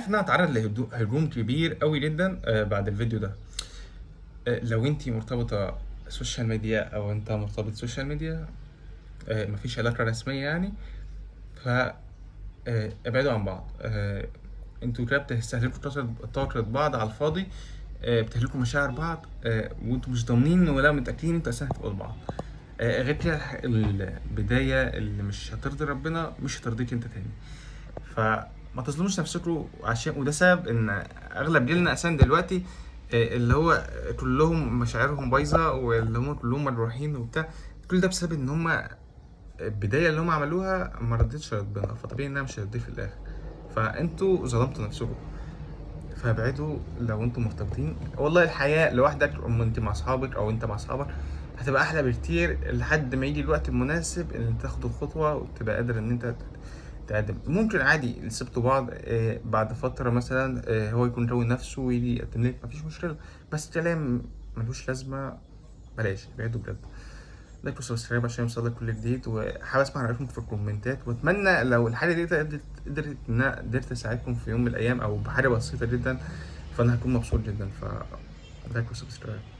ان انا هتعرض لهجوم كبير قوي جدا بعد الفيديو ده. لو انت مرتبطة social media او انت مرتبط social media، مفيش علاقة رسمية يعني، ف ابعدوا عن بعض. انتوا كده بتستهلكوا طاقة بعض على الفاضي، بتهلكوا مشاعر بعض، وانتوا مش ضامنين ولا متأكدين انتوا اساسا هتبقوا لبعض. غير كده البداية اللي مش هترضي ربنا مش هترضيك انت تاني، فما تظلموش نفسكم. عشان وده سبب ان اغلب جيلنا اساسا دلوقتي اللي هو كلهم مشاعرهم بايظة واللي هم كلهم مجروحين وبتاع، كل ده بسبب ان هم البداية اللي هم عملوها ما رضتش ربنا، فطبيعي انها مش هترضيه في الاخر، فانتوا ظلمتوا نفسكم. فابعدوا لو انتوا مرتبطين. والله الحياة لوحدك، اما انت مع اصحابك او انت مع اصحابك، هتبقى احلى بكتير لحد ما يجي الوقت المناسب اللي تاخد الخطوة وتبقى قادر ان انت تقدم. ممكن عادي سبتوا بعض، بعد فترة مثلا، هو يكون روي نفسه ويجي يقدم لك، مفيش مشكلة، بس كلام ملوش لازمة، بلاش، ابعدوا بجد. like و subscribe عشان يوصلك كل جديد، وحابب اسمع رايكم في الكومنتات، واتمنى لو الحاجة دي قدرت ان انا قدرت اساعدكم في يوم من الايام او بحاجة بسيطة جدا، فانا هكون مبسوط جدا. ف like و subscribe.